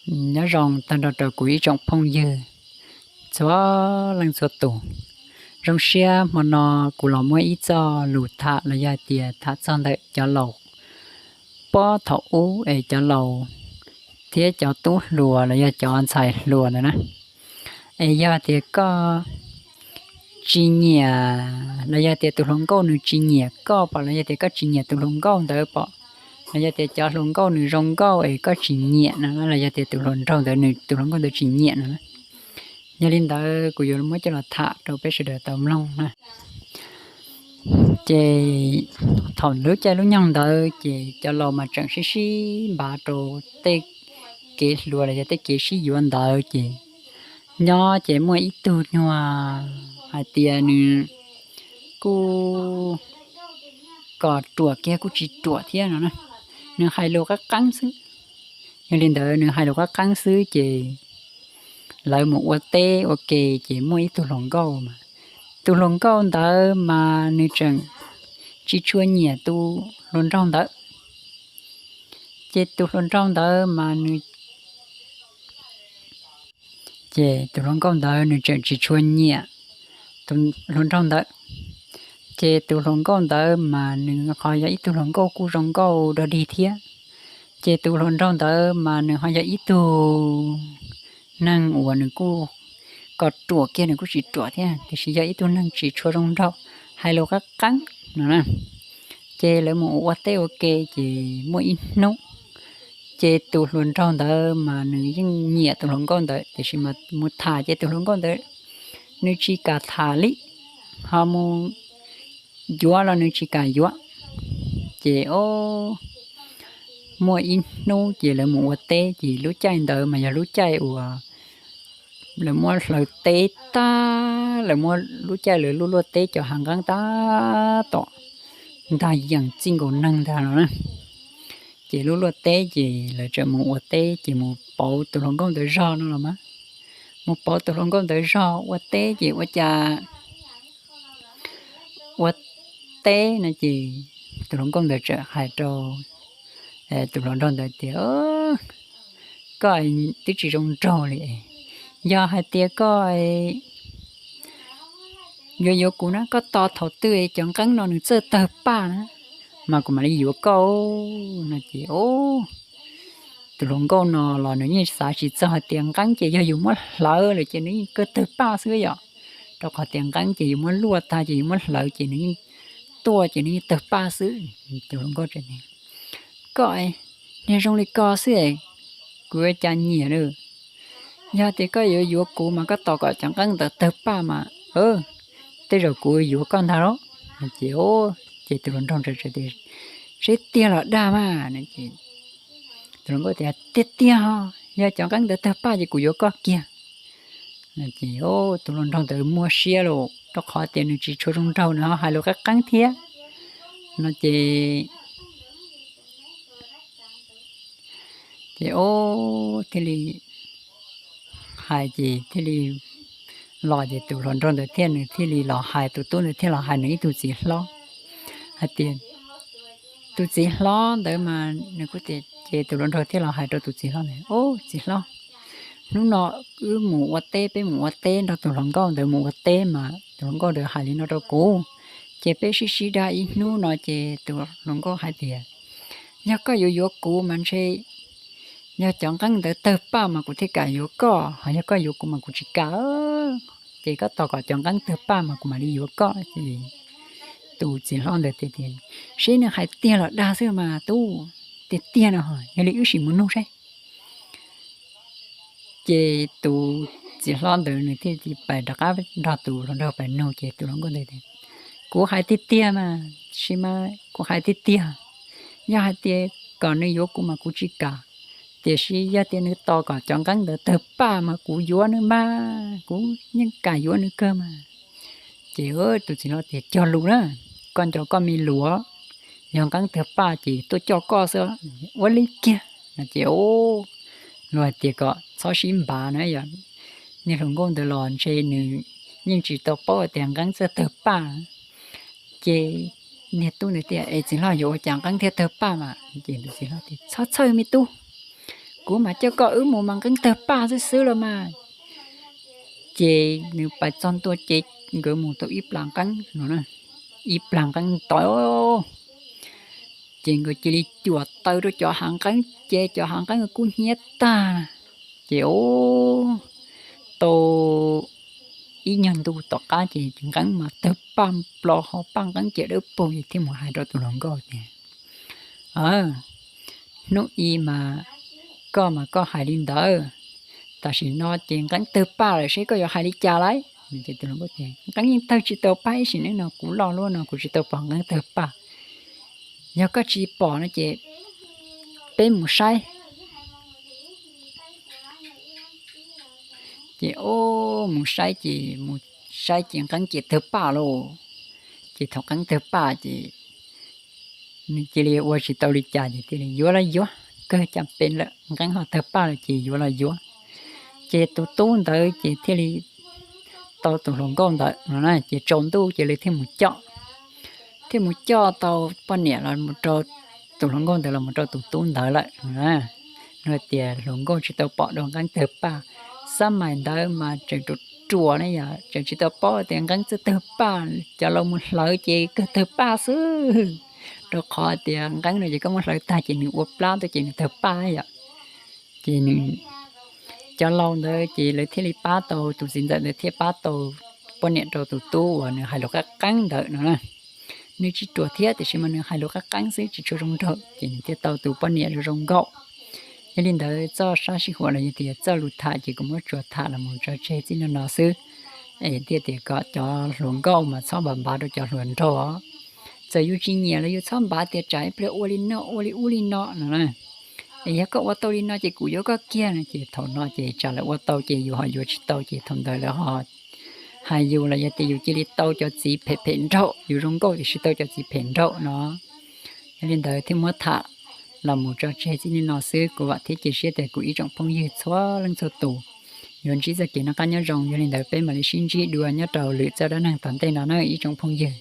Nyob zoo tag nrho rau kuv ib tsoom phooj ywg txhua leej txhua tus. Zoo siab hmo no kuv los muab ib txoj lus tham los yog hais tias tham txog ntawm cov laus puag thaum ub es cov laus thiab cov tub hluas los yog cov ntxhais hluas ntawd na. Es yog tias koj tsis nyiam, los yog tias tus hluas nkauj nws tsis nyiam koj pom, los yog tias koj tsis nyiam tus hluas nkauj ntawd pom, los yog tias cov hluas nkauj nws zoo nkauj es koj tsis nyiam no, los yog tias tus hluas nraug ntawd nws tus hluas nkauj ntawd tsis nyiam no, yog li ntawd kuv yuav muab coj los tham rau peb sawv daws tau mloog na. Ces thaum lub caij lub nyoog ntawd ces cov laus mas tseem sib sib npav rau tej kev hluas los yog tej kev sib yuav ntawd ces nyob ces muaj ib tug nyuag hais tias nws kuj kom ruam kiag kuj tsis ruam thiab no na. Nws hais lus qab qeeb xwb. Yog li ntawd nws hais lus qab qeeb xwb ces lawv mus ua teb ua ke ces muaj ib tug hluas nkauj mas, tus hluas nkauj ntawd mas nws tseem tsis tshua nyiam tus hluas nraug ntawd. Ces tus hluas nraug ntawd mas nws, ces tus hluas nkauj ntawd nws tseem tsis tshua nyiam tus hluas nraug ntawd. Ces tus hluas nkauj ntawd mas nws ho yog ib tug hluas nkauj kuj zoo nkauj dog dig thiab. Ces tus hluas nraug ntawd mas nws ho yog ib tug neeg uas nws kuj kom ruam kiag nws kuj tsis ruam thiab, tiam sis yog ib tug neeg tsis tshua zoo nraug, hais lus qab qeeb no na. Ces lawv mus ua teb ua ke ces muaj ib hnub ces tus hluas nraug ntawd mas nws yeej nyiam tus hluas nkauj ntawd, tiam sis mas mus tham ces tus hluas nkauj ntawd nws tsis kam tham li, ho mus yuav los nws tsis kam yuav. Ces o, muaj ib hnub ces lawv mus ua teb ces lub caij ntawd mas yog lub caij uas lawv muab hlawv teb tag, lawv muab lub caij lawv luaj luaj teb cov hav nqeeb tab tom ntag yeem txij nkaus neeg ntag no na. Ces lub luaj teb ces lawv tseem mus ua teb ces mus pauv tus hluas nkauj ntawd zog no los mas. Mus pauv tus hluas nkauj ntawd zog ua teb ces ua cas ua teb no ces tus hluas nkauj ntawd txawm hais rau tus hluas nraug ntawd tias, koj twb tsis zoo nraug li, yog hais tias koj yuav yuav kuv na, koj tos thaum twg cov nqeeb no nws txawj tawg paj na, mas kuv mam li yuav koj no ces tus hluas nkauj no los nws yeej xav tsis txog hais tias nqeeb ces yog yus muab hlawv lawm ces nws yeej kawg tawg paj xwb yom. Rau qhov tias nqeeb ces yus muab luaj tag ces yus muab hlawv ces nws yeej tuaj ces nws yeej tawg paj xwb. Tus hluas nkauj, koj niag zoo li ko xwb, kuv yuav cas nyiam lawm. Yog tias koj yuav yuav kuv mas koj tos kom cov nqeeb ntawd tawg paj mas tej zaum kuv yuav koj ntag lauj. Ces, ces tus hluas nraug tias, seb tiag los dag mas. Tus hluas nkauj tias, tiag tiag, yog cov nqeeb ntawd tawg paj ces kuv yuav koj kiag. Ces tus hluas nraug ntawd muaj siab lauj, rau qhov tias nws tsis tshua zoo nraug nws ho hais lus qeeb qeeb thiab no ces, ces o, thiaj li hais ces thiaj li los ces tus hluas nraug ntawd thiaj nws thiaj li los hais, tus tub ntawd thiaj los hais nws ib tug txiv hlob hais tias, tus txiv hlob ntawd mas nws kuj tias, ces tus hluas nraug thiaj los hais rau tus txiv hlob ntawd, o, txiv hlob, hnub no wb mus ua teb, peb mus ua teb nrog tus hluas nkauj ntawd mus ua teb mas tus hluas nkauj ntawd hais li no rau kuv, ces peb sib sib dag ib hnub no ces tus hluas nkauj hais tias, yog koj yuav yuav kuv mas ntshe yog cov nqeeb ntawd tawg paj mas kuv thiaj kam yuav koj, ho yog koj yuav kuv mas kuv tsis kam, ces koj tos kom cov nqeeb tawg paj mas kuv mam li yuav koj. Ces tus txiv hlob ntawd tias, seb nws hais tiag los dag xwb mas tub, tiag tiag no, yog li wb sim mus nug seb. Ces tus txiv hlob ntawd nws thiaj li pais rov qab nrog tus hluas nraug pais nug ces tus hluas nkauj ntawd tias, kuv hais tiag tiag mas, sis mas kuv hais tiag tiag, yog hais tias kom nws yuav kuv mas kuv tsis kam, tiam sis yog tias nws tos kom cov nqeeb ntawd tawg paj mas kuv yuav nws mas, kuv yeej kam yuav nws kawg mas. Ces tus txiv hlob tias, cog lus na, koj nco koj me luav, yog nqeeb tawg paj ces tuaj coj koj xwb, ua li kiag no ces, luag hais tias kom txhob sib npav na yom, niag hluas nkauj ntawd los ntshe nws yeej tsis tau paub tias nqeeb txawj tawg paj. Ces niag tub ntawd tias, es txiv hlob, yuav ua cas nqeeb thiaj tawg paj mas? Ces tus txiv hlob tias, txhob txhawj me tub, Kuv mas coj koj wb mus mas nqeeb tawg paj xwb xwb los mas. Ces nws pais txog ntua ces nkawd mus tau ib plag nqeeb no, ib plag nqeeb ntau, ces nkawd cia li cuam taw rau cov hav nqeeb ces cov hav nqeeb kub hnyiab tag. Ces tau ib nyuag ntu tom qab ces nqeeb mas tawg paj nplo ho paj nqeeb ces dawb paug ces thiaj mus hais rau tus hluas nkauj tias, hnub i mas koj mas koj hais li ntawd, tam sim no ces nqeeb tawg paj lawm seb koj yuav hais li cas lauj? Ces tus hluas nkauj tias nqeeb yeej tawg tsis tau paj ib sim neej no kuv loj luaj no kuv tsis tau pom nqeeb tawg paj. Yog koj tsis pom no ces peb mus saib. Ces mus saib ces mus saib ces nqeeb ces tawg paj lauj. Ces thaum nqeeb tawg paj ces nws cia li ua tsis tau li cas ces thiaj li yuav los yuav, kawg cas pes lawm nqeeb ho tawg paj lawm ces yuav los yuav. Ces tus tub ntawd ces thiaj li tau tus hluas nkauj ntawd no na, ces tsaus ntuj ces lawv thiaj mus coj, thiaj mus coj tau poj niam los rau tus hluas nkauj ntawd los mus rau tus tub ntawd lawm no na. Nws tias hluas nkauj tsis tau pom dua nqeeb tawg paj, xab mais ntawd mas tseem ruam ruam ne yom, tseem tsis tau paub tias nqeeb txawj tawg paj, cov laus mus hlawv ces kawg tawg paj xwb. Rau qhov tias nqeeb no ces koj muab hlawv tag ces nws ua plab tuaj ces nws tawg paj yom. Ces nws, cov laus ntawd ces lawv thiaj li pab tau, tus txiv ntxawm ntawd thiaj pab tau poj niam rau tus tub uas nws hais lus qab qeeb ntawd no na. Nws tsis ruam thiab tiam sis mas nws hais lus qab qeeb xwb tsis tshua zoo nraug ces nws thiaj tau tus poj niam zoo zoo nkauj. Yog li ntawd txoj sab sij huam los yog tias txoj lus tham ces kuv muab tsuas tham los mus tso tseg txij no no xwb. Es thiaj tias kom cov hluas nkauj mas txhob npav npav rau cov hluas nraug os. Txawm yus tsis nyiam los yus txhob npav tias tsam ib pliag ua li no ua li ub li no no na. Es yog koj ua tau li no ces kuv yuav koj kiag no ces thaum no ces tsam lawv ua tau ces yus ho yuav tsis tau ces thaum ntawd lawv ho hais yus los yog tias yus cia li tau cov txiv phem phem nraug, yus zoo nkauj tiam sis tau cov txiv phem nraug no. Yog li ntawd thiaj muab tham los mus tso tseg txij li no xwb. Kuv vam thiab cia siab tias kuv ib tsoom phooj ywg txhua leej txhua tus yuav ntsib txoj kev noj qab nyob zoo. Yog li ntawd peb mam li sib ntsib dua nyob rau lwm txoj dab neeg tom ntej no na ib tsoom phooj ywg.